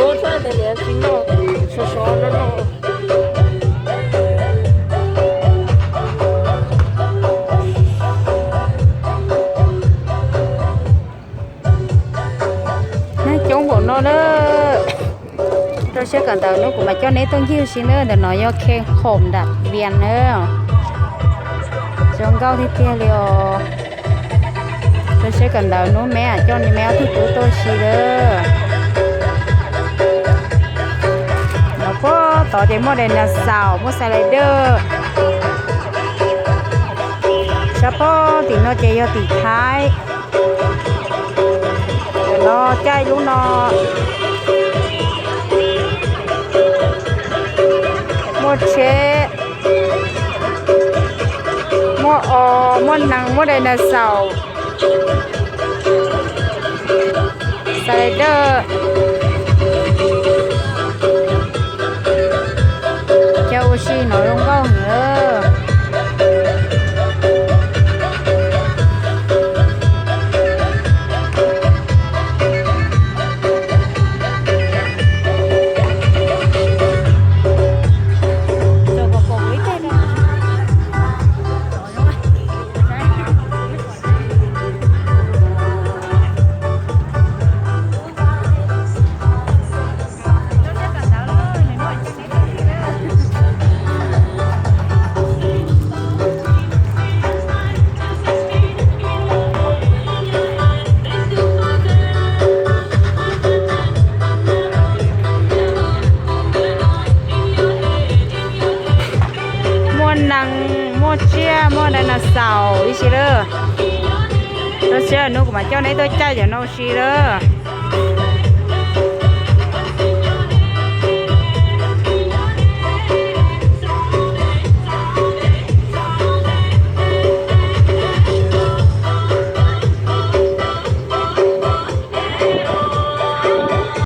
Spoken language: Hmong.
Ua txoj tes niam tsis noj, sov sov no no. Nab coob npaum no na. Rau siab kawm ntawv hnub kuv mam coj neb tuaj ncig si na. Ntawm no yog kheej khoom nram Vias na. Zoo nkauj tiag tiag li os. Rau siab kawm ntawv hnub me coj neb ob tug tub tuaj si lawm. Los puag tod ces muaj dinosaur, muaj xas lais dawj. Sab puag tim no ces yog tim Thaib. Tam no caij lub no muaj tsheb, muaj os, muaj nees, muaj dinosaur, xas lais dawj. Cov ua si no zoo nkauj heev. Muaj nees, muaj tsiaj, muaj dinosaur ib si lawm. Rau siab hnub kuv mam coj neb tuaj caij cov no si lawm.